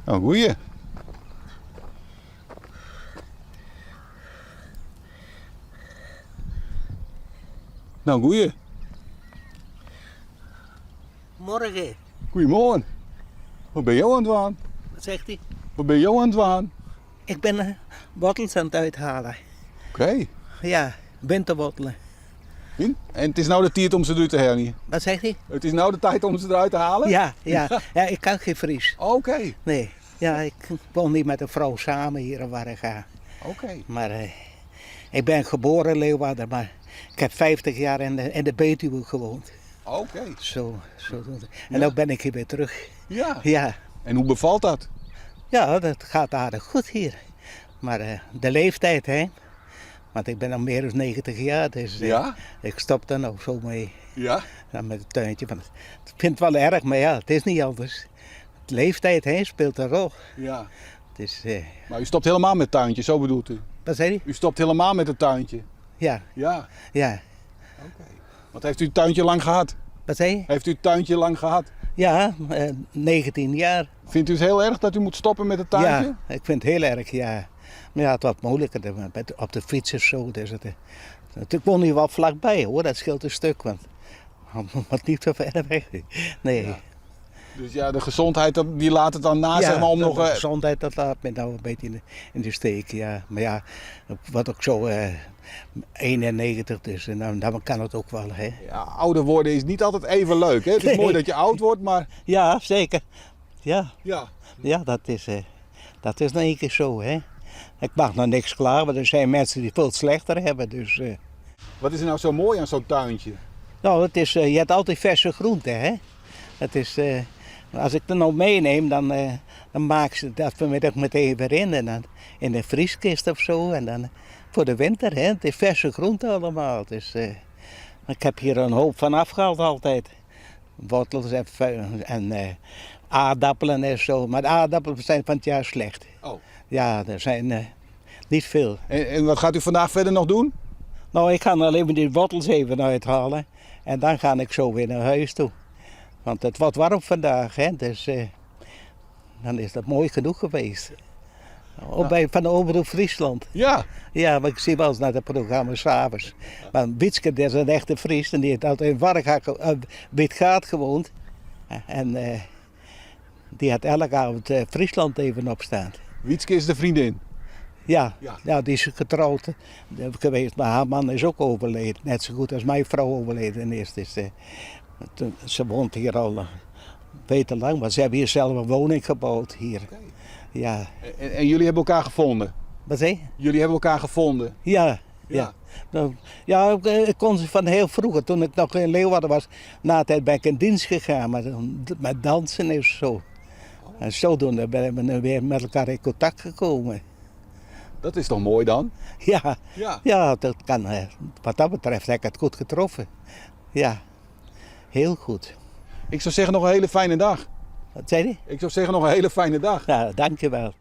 Nou, goeie. Nou, goeie. Morgen. Goeiemoarn. Wat binne jo oan it dwaan? Wat zegt u? Wat binne jo oan it dwaan? Ik ben eh, wortels aan het uithalen. Oké. Ja, winterwortelen. En it is no de tiid om se derút te heljen? Wat zegt u? It is no de tiid om se derút te halen? Ja, ja. ja ik kan geen Fries. Oké. Nee, ja, ik woon niet met een vrouw samen hier in Warga. Oké. Maar eh, ik ben geboren Leeuwarden, maar ik heb 50 jaar in de, in de Betuwe gewoond. Oké. Zo, zo. En nu ben ik hier weer terug. Ja. Ja. En hoe befalt dat? Ja, dat gaat aardig goed hier. Maar eh, de leeftijd, hè. Want ik ben al meer dan 90 jaar, dus eh, Ja? ik stop daar nou zo mee. Ja? Ja, met het tuintje. Want ik vind het wel erg, maar ja, het is niet anders. De leeftijd hè, speelt een rol. Ja. Het is, eh, Maar u stopt helemaal met het tuintje, zo bedoelt u? wat zei je? U stopt helemaal met het tuintje? Ja, Ja. ja. Oké. Want heeft u het tuintje lang gehad? Wat zei je? Heeft u het tuintje lang gehad? Ja, 19 jaar. Vindt u het heel erg dat u moet stoppen met het tuintje? Ja, ik vind het heel erg, ja. Maar ja, het wat moeilijker dan met- op de fiets of zo. Dus het, eh, het, ik woon hier wel vlakbij hoor, dat scheelt een stuk. Want wat niet zo ver weg. Nee. Dus ja, de gezondheid dat- die laat het dan na, ja, zeg maar, om de nog... eh, gezondheid, dat laat me nou een beetje in de, in de steek, ja. Maar ja, wat ook zo, eh 91 dus, en dan, dan kan het ook wel, hè. Ja, ouder worden is niet altijd even leuk, hè? Het is Nee. mooi dat je oud wordt, maar... Ja, zeker. Ja, Ja. ja dat, is, eh, dat is nou één keer zo, hè. Ik mag nog niks klaar, want er zijn mensen die veel slechter hebben, dus... eh. Wat is er nou zo mooi aan zo'n tuintje? Nou, het is, eh, je hebt altijd verse groenten, hè. Het is, eh, als ik er nou meeneem, dan, eh, dan maak ze dat vanmiddag meteen weer in. En dan in de vrieskist of zo. En dan voor de winter, hè. Het is verse groenten allemaal. Dus, eh, ik heb hier een hoop van afgehaald altijd. Wortels en, en eh, aardappelen en zo. Maar de aardappelen zijn van het jaar slecht. Oh. Ja, er zijn eh, niet veel. En, en wat gaat u vandaag verder nog doen? Nou, ik ga alleen maar die wortels even uithalen. En dan ga ik zo weer naar huis toe. Want het wordt warm vandaag, hè? Dus eh, dan is dat mooi genoeg geweest. Ook bij, van de Omroep Friesland. Ja. Ja, maar ik zie wel eens naar het programma s'avonds. Maar Wietske, dat is een echte Fries en die heeft altijd in Warga, uh, Witgaard gewoond. En eh, die had elke avond eh, Friesland even opstaan. Wietske is de vriendin. Ja, Ja. ja. die is getrouwd eh, geweest, maar haar man is ook overleden. Net zo goed als mijn vrouw overleden is. Dus, eh, toen, ze woont hier al eh, beter lang, maar ze hebben hier zelf een woning gebouwd hier. Ja, En, en jullie hebben elkaar gevonden? wat zei je? Jullie hebben elkaar gevonden? Ja, Ja. ja. Nou, ja, ik, eh, ik kon ze van heel vroeger, toen ik nog in Leeuwarden was, na de tijd ben ik in dienst gegaan met, met dansen en zo. En zodoende ben we weer met elkaar in contact gekomen. Dat is toch mooi dan? Ja. Ja. Ja, dat kan, eh, wat dat betreft heb ik het goed getroffen. Ja, heel goed. Ik zou zeggen nog een hele fijne dag. Wat zei je? Ik zou zeggen nog een hele fijne dag. Nou, dankjewel.